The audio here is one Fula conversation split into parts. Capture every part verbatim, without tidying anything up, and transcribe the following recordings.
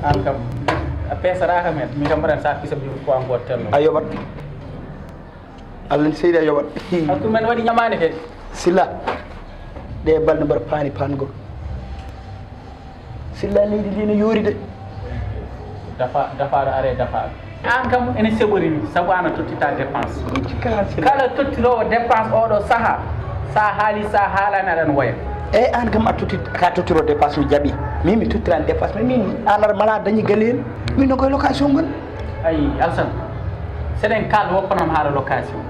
An kam, a peesaraaka men. Min kam mbaɗan sac puissant, mi ko an gooto tello. A yoɓat. Allah ne seydi a yoɓat. Hakkunde men waɗi ñamaande kadi. Silla, ɗe balɗe mbaɗa paani paangol. Silla, leydi ndi ne yoori de. Dafa, dafaaɗo are dafaaɗo. An kam ene seɓori mi, sabu an a tottita dépense. Ijji ka Silla. Kala tottiroowo dépense oɗo saha, sa haali, sa haalani aɗan woya. Eyi, an kam a totti, ka tottiro dépense mi jaɓi. Min mi tottirani dépense mi, min an aɗa mala dañi galeyel. Min no koye location ngon. Ayi, Alsan, seɗen kaalda woppanam haala location.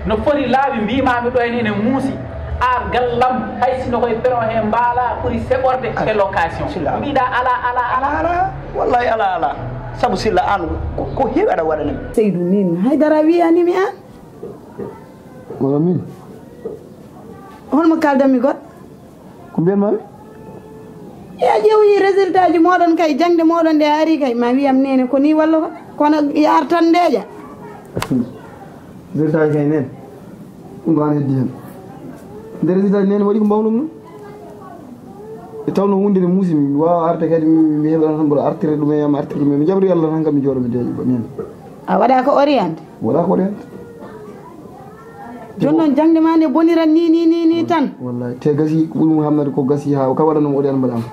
No foti laabi mbimami ɗo en ene muusi, ar gallam, hay sino koye peron he mbaala ɓuri seɓorde e location. Sila. Mbiɗa ala, ala, ala. Ala, ala. Wallahi ala, ala. Sabu Silla an ko, ko heewi aɗa waɗanami. Seydou, min haydara wiyanimi an. Wala min. Holmo kaldanmi goɗɗo? Ko mbiyanmami? Ya ƴeewi résultat ji moɗon kay, jangde moɗon ɗe ari kay, ma wiyam nene ko ni walla ko? Kono yar tan ndeeƴa. Résultat ji kay nen, ɗum ko an heddi hen. Nde résultat ji nene waɗi ko mbawlum ɗum. E tawno hunde ne muusi mi, mi wawa arde kadi mi, mi heɓa tan mboɗo artira ɗum e yam artira ɗum e mi jaɓri Allah tan kam mi jooɗo mi deeƴi ba nene. A waɗa ko orienté? Waɗa ko orienté. Jooni noon jaŋde ma nde bonirat ni, ni, ni, ni tan. Wallahi. Te gasi ko ɓuri mo hamnade ko gasi ha ka waɗanoo mo orienté mbaɗa am.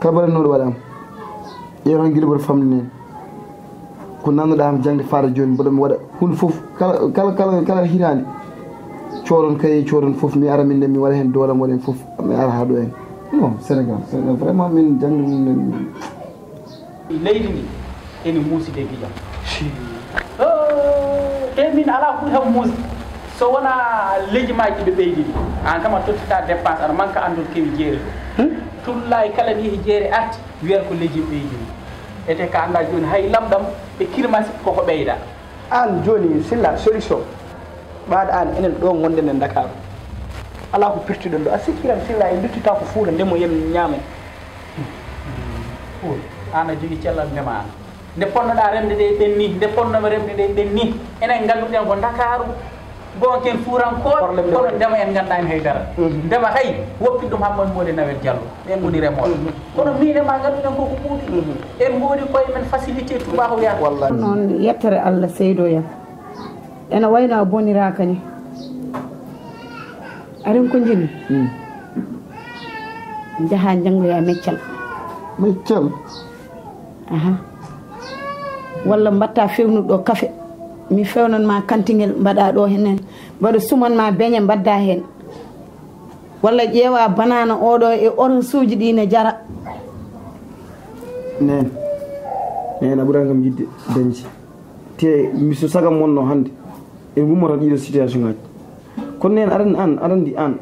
Ka waɗanoo ɗo waɗa am. Ƴeew tan gila mboɗo famɗi neen. Ko nannoɗa am jaŋde faade jooni mboɗo mi waɗa huunde fof kala, kala, kala, kala hitaande. Coodon kaye coodon fof mi ara min nde mi waɗa heen doole am waɗa heen fof mi ara haa ɗo heen. Non, Sénégal, Sénégal vraiment min jaŋde mum nde. Leydi ndi ene muusi de giƴam. Oh, te min alaa ko ɓuri ham muusi. So wonaa lejimaaji ɗi ɓe ɓeydi ɗi. Aan kam a tottita dépense, aɗa manka anndol kewi jeere. Hmm? Tullaay kala mi yehi jeere arti, wiyata ko lejim ɓeydi. Ete ka anndaa jooni hay lamɗam e kirmasi koko ɓeyda. Aan jooni Silla solution. Ɓaade aan enen ɗo ngonɗen e Ndakaaru. Alaa ko pirtuɗen ɗo. A sikkiran Silla en nduttita ko Fuuta ndemoyen ñaamen. Fuuta, aan a jogii cellal ndema aan. Nde ponnoɗaa remde ɗe ɓenni, nde ponnomi remde ɗe ɓenni. Enen ngannduɗen ko Ndakaaru, gonken fuurankooɓe, kono ndema en nganndaa en hay dara. Mhm. Ndema hay, woppi ɗum Hammadi Moodi Nawel Jallo. Ɓen ngoni remooɓe. Mhm. Kono miin e ma ngannduɗen koko ɓuuɓi. Mhm. En ngoodi koye men facilité tubaaku wiyata. Wallahi. Noon yettere Allah seydoyam. Ene wayno a boniraaka ni. Arin ko njimi. Hmm. Njaha njanngoya meccal. Meccal? Aha. Walla mbatta fewnuɗo kafe. Mi fewnan ma kantingel mbaɗa ɗo henen. Mbaɗa suman ma beñe mbadda hen. Walla ƴeewa banana oɗo e orange uji ɗi ne jara. Neen. Neen a ɓuran kam yidde dañde. Te mi so sagam wonno hannde, en ngummoto ɗiɗo situation ngaji. Kono neen aɗa anndi, an, aɗa anndi an,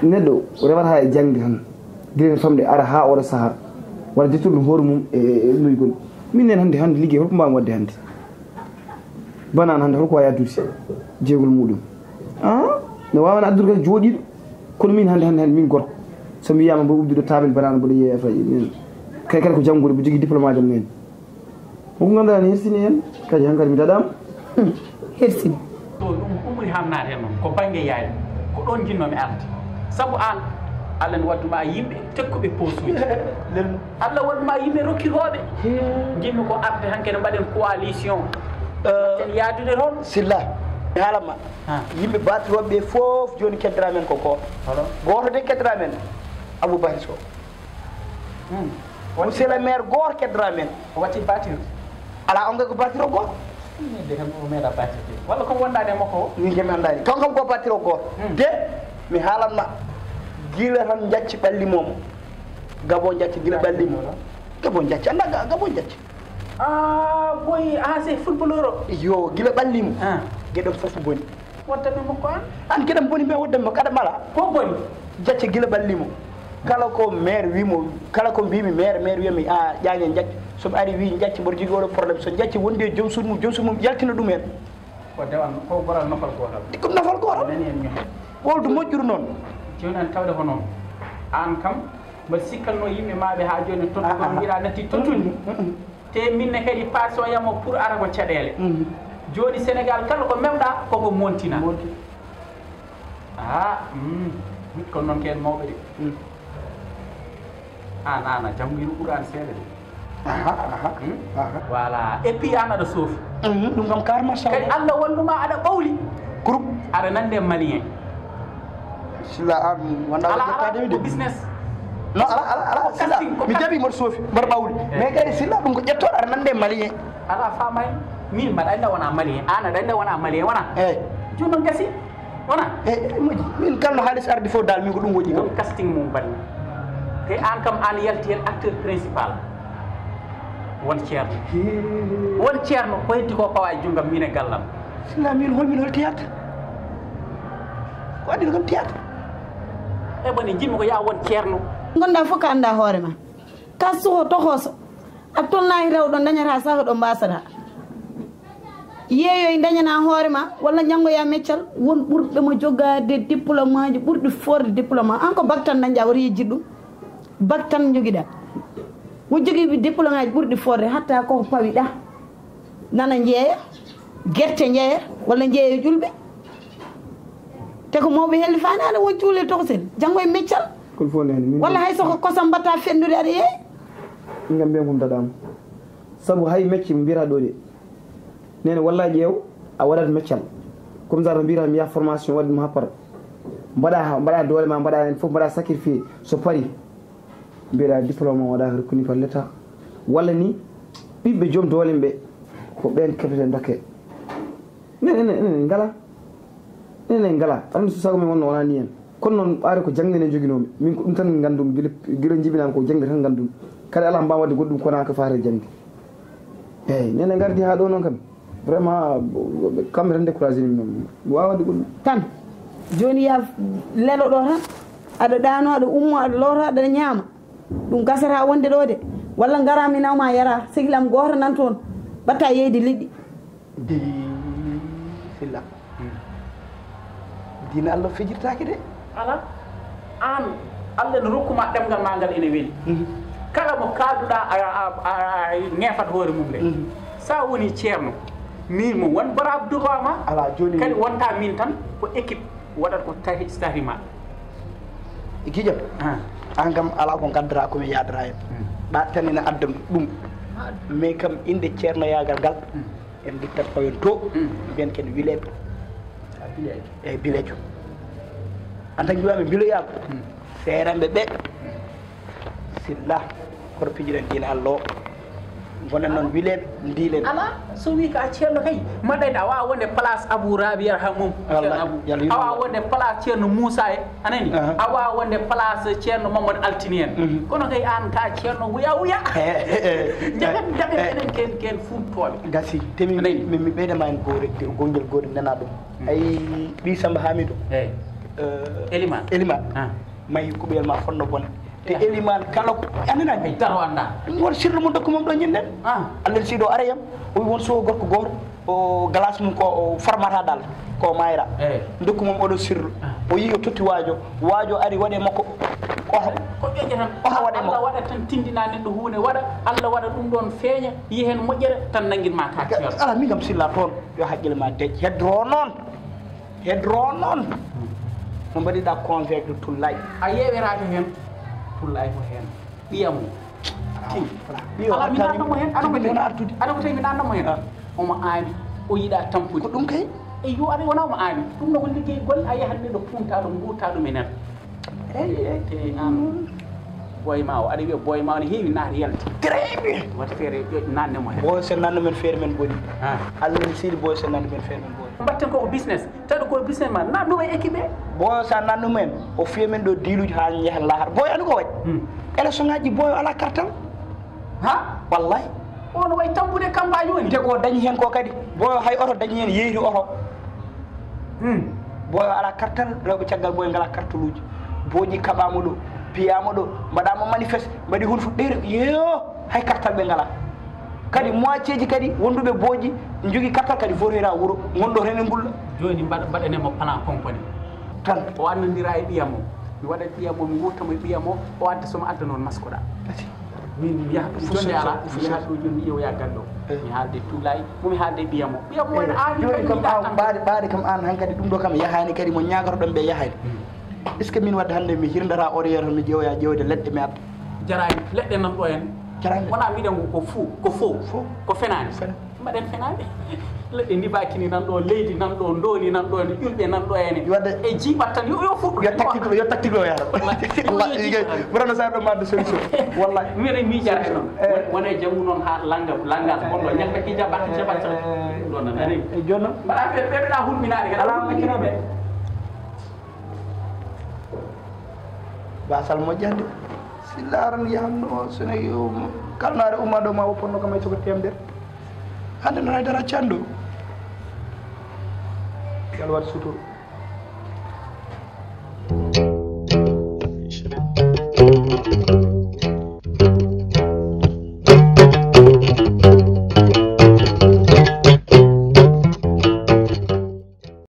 neɗɗo rewata e jaŋde tan, gila famɗe ara haa oɗo sahaa, walla dettude ɗum hoore mum e, e, e ɗum goni. Min neen hannde, hannde liggey holko mbaawmi waɗde hannde? Banaan hannde holko waawi addude jeegol muɗum? Ah, ne waawna addude kadi jooɗiiɗo. Kono min hannde, hannde, hannde min gorko, so mi wiyaama mboɗo uddude taabel banaan mboɗo yeeya fay min. Kay kadi ko janngude, mbo jogii diplôme aji am neen. Ko ngannduɗaa ne hersini heen, kadi hankadi mi daɗaama. Hmm, hersini. Ɗo ɗum umri hamnaade noon, ko bannge yaay, ko ɗoon njinnoomi arde. Sabu aan, Allah ne wadduma yimɓe tekkuɓe posuuji. Lelnu. Allah wadduma yimɓe rokkirooɓe. Hee. Njiɗmi ko arde hankadi mbaɗen coalition. Eh, mbaɗen yaadude toon. Silla, mi haalan ma. Ha. Yimɓe baatirooɓe ɓe fof jooni keddora men ko gooto. Hono? Gooto de keddora men, Aboubacry Sow. Hmm. Monsieur le maire gooto keddora men. O watti batir? Alaa, on kay ko batir o gooto. Min de kam o meeɗa batir de. Walla ko wondaani e makko o? Min kam mi anndaani. Kanko kam ko batir o gooto. Hmm. De, mi haalan ma. Gila tan njacci ɓalli mum. Gabo njacci gila ɓalli mum. Gabo njacci, annda Ga-, Gabo njacci. Ah, boy, ah, c'est footballeur o. Yo, gila ɓalli mum. Ah. Geɗe fof boni. Wonta mi makko an? An geɗam boni mbe wonde makko aɗa mala? Ko boni? Jacce gila ɓalli mo. Kala ko maire wimo, kala ko mbimi maire, maire wiyami a ƴañe jacc. Somi ari wi jacc mboɗo jogui oɗo problème, so jacci wondi e joom suudu mum, joom suudu mum yaltina ɗum hen. Ko dewan ko goral nofal gotal. Ko nofal gotal. Nani en ñohe. Woldu moƴƴuru noon. Joni an tawde ko noon. An kam mbaɗa sikkalno yimɓe maɓe ha joni tottu. Ah, ah. Mbiɗa natti tottude. Mm, mm, mm. Te minne kadi pasoyamo pour ara ko caɗele. Mm. Joni Sénégal kala ko memɗa koko montina. Monti. Ah, mm. Kono noon ko en mawɓe de. Mm. An an a janngoyno Qur'an seeɗa de. Aha, aha, hmm? Aha. Voilà. Et puis an aɗa soofi. Mhm, ɗum kam kar machallah. Kadi Allah walluma aɗa ɓawli. Groupe. Aɗa nande malien. Silla an wonda ko ƴettaade mi de. Business. Non, ala ala ala. Silla mi jaɓi mboɗo soofi mboɗo ɓawli. Eh. Mais kadi silla ɗum ko ƴettoɗo aɗa nande malien. Ala famay. Min mbaɗa anda wona malien, an aɗa anda wona malien wona. Eh. Jooni noon gasi. Wona. E moƴƴi min kala no haalis ardi fof dal min ko ɗum woƴi kam. Won casting mum banni. Te an kam an yalti hen acteur principal. Won ceerno. Won ceerno ko heddi ko pawa e junngam min e gallam. Silla min hol min hol théâtre? Ko addi kam théâtre? E boni jimmi ko ya won ceerno. Gonda fof ko anda hoore ma. Ka suho tohoso. A tolnaaki rewɗo dañata saka ɗo mbasata. Yeeyoy dañana hoore ma walla ñanngoya meccal. Won ɓurɓe mo jogaade diplôme aji ɓurɗi forde diplôme an ko bac tan dañƴa woto yejjit ɗum. Bac tan jogiɗa. Wo jogiiɓe diplôme aji ɓurɗi forde hatta koko pawiɗa. Nana njeeya gerte njeeya walla njeeya ƴulɓe. Te ko mawɓe hellifaani aɗa won cuule tokosel janngo e meccal. Kul fof nene min walla hay soko kosam mbatta fennude aɗa yeeya. Min kam mbiyan kom daɗama. Sabu hay mecce mbiyata ɗo de. Nene walla ƴeew a waɗat meccal. Comme ça to mbiyata mi yaha formation waɗi ɗum happata. Mbaɗa mbaɗa doole ma mbaɗa hen fof mbaɗa sacrifié so pari. Mbiyeɗa diplôme o waɗaka reconnu par l'état. Walla ni ɓiɓɓe joom doole ɓe ko ɓen keɓete dokke. Nene nene ngala. Enen en ngala, aɗa anndi so sago men wonno wonaa nii en. Kono noon ɓaade ko jaŋde nde njoginoomi, min ko ɗum tan ngandumi, gila gila jibinaami ko jaŋde tan ngandumi. Kadi alaa mbaawmi waɗde goɗɗum ko wonaa ko faati e jaŋde. Eeyi, nene ngardi haa ɗo noon kam, vraiment kamɓe tan découragé mi noon, mi waawaa waɗde goɗɗum. Tan, jooni yaa lelo ɗo tan, aɗa ɗaano, aɗa ummo, aɗa loota, aɗa ñaama. Ɗum gasata wonde ɗo de, walla ngara mi nawma yara, sehil am gooto nan toon, ɓatta yeeyde liɗɗi. Dey Silla. Diina Allah fijirtaake de. Ala aan Allah no rokkuma ɗemngal ma ngal ene weli. Kala mo kaaduɗa a ŋeefat hoore mum de. Sa woni ceerno min mo won barab duba ma. Ala jooni kadi wonta min tan ko équipe waɗat ko tahi stahima. Giƴam. Aan kam ala ko ngaddata ko mi yaadata heen. Ɗa tan ina adda ɗum. Mais kam innde ceernoyaagal ngal en ndittat ko yon to. Mbiyen ken wileeɓe. Eyi bileejo. An tan njiwami mbiloyaama. Seeranɓe ɓe. Silla. Kono pijiren diina Allah o. Gonen noon wileɓe ndilen. Ala so wi ka ceerno kay maɗayde a wawa wonde place Abou Rabi yarhamum. Ceerno Abou a wawa wonde place ceerno Moussa e anani a wawa wonde place ceerno Mamadou Altini en. Kono kay an ka ceerno wuya wuya. Jaɓen jaɓen enen ken ken fuutoɓe. Gasi temi mi ɓeydama en gongel gori nana ɗum. Ay ɓi Samba Hamidou. Elimane. Elimane. Mahi kuɓeyel ma fonno bone. Te eliman kala ko anina mi daro anda. Ɗum won sirru mo dokku mum ɗo ñinnen. Allah sido arayam o wi won so gorko goto o glace mum ko o farmata dal ko mayra. Dokku mum oɗo sirru o yi o totti wajo wajo ari waɗe makko. Oho ko ƴoƴa tan oho waɗe makko waɗa tan tindina neɗɗo hunde waɗa Allah waɗa ɗum ɗon feeña yi hen moƴƴere tan nangin ma ka ceerno. Ala mi kam silla toon yo haqqille ma dej heddo noon. Hedro noon no mbaɗiɗa convaincre Tullay. A yeweraki hen Tullay ko hen ɓiyamo. Ala mi nanno mo hen ano mo tawi ano mo tawi mi nanno mo hen. Omo aani o yiɗa tampude ko ɗum kay. E yo aɗa wona omo aani ɗum no ko liggey golle a yahat neɗɗo punta ɗum mbuta ɗum e nen. Eyyi te an boy ma o aɗa wiya boy ma o ne heewi naata yalti. Très bien. Wat feere ƴoƴ nanne mo hen. Boy sen nanno men feere men boni. Allah ne sili boy sen nanno men feere men boni. Mbatten koko business tawi ko business ma nannduma e équipe. Boyo sa nannduma en o fiya men ɗo diluji ha jeeha lahar boyo ani ko waɗi. Élection ngaji boyo ala kartal. Ha wallahi. Ono wayi tampude campagne woni te ko dañi hen ko kadi boyo hay oto dañi hen yeeyri oto. Boyo ala kartal rewɓe caggal boyo ngala kartaluji. Booƴi kaɓama ɗo. Piyaama ɗo, mbaɗaama manifeste, mbaɗi huunde fof, ɗeer, yo, hay kartal ɓe ngalaa. Kadi moitié ji kadi wonduɓe booji, njogii kartal kadi votoyra wuro, ngonɗo heen e ngulla. Jooni mbaɗ-, mbaɗanee mo plan compagnie. Tan. O annondira e ɓiyam o. Mi waɗa ɓiyam o, mi wuurta mo e ɓiyam o, o adda so mo adda noon maskoɗa. Min mi yaha ɗo jonde alaa, mi yaha ɗo jooni mi ƴeewoya galle o. Mi haalde tullaay, mo mi haalde e ɓiyam o. Ɓiyam o ene aani jooni kadi kam mi an, ɓaade, ɓaade kam an hankadi ɗum ɗo kam yahaani kadi mo ñaagatoɗon ɓe yahaani. Est-ce que min wadde hannde mi hirndata horaire mi ƴeewoya ƴeewde leɗɗe mi adda? Jaraani, leɗɗe nan ɗo en. Jaraani. Wona mbiɗen ko, ko fou, ko faux, faux, ko fenaani. Fenaani. Mbaɗen fenaani. Leɗɗe ndibaaki ni nan ɗo, leydi nan ɗo, ndooni nan ɗo, ene ƴulɓe nan ɗo ene. Wadde e jiiɓat tan, yo, yo fuɗɗu. Yo tactique, yo tactique o yaara. Wallahi, yo jiiɓat tan. Vraiment, sa ɗo madde solution. Wallahi. Minen miijata e noon. Eh. Won-, wona e janngu noon haa langa, langage bonɗo, ñande ki jaɓat, jaɓat tan. Eh. Ɗum ɗon nan, a nani? Eh, jooni noon? Mbaɗa feere, ɓe mbiɗa hulɓinaade kadi, alaa hulɓinii ɓe. Basal moƴƴande. Si laaran yahanno, so ne yo kalnaare umma ɗo ma wopponno kam ay sogo temedere. Hannde noon haydara canɗo. Yo Allah waɗ suturu.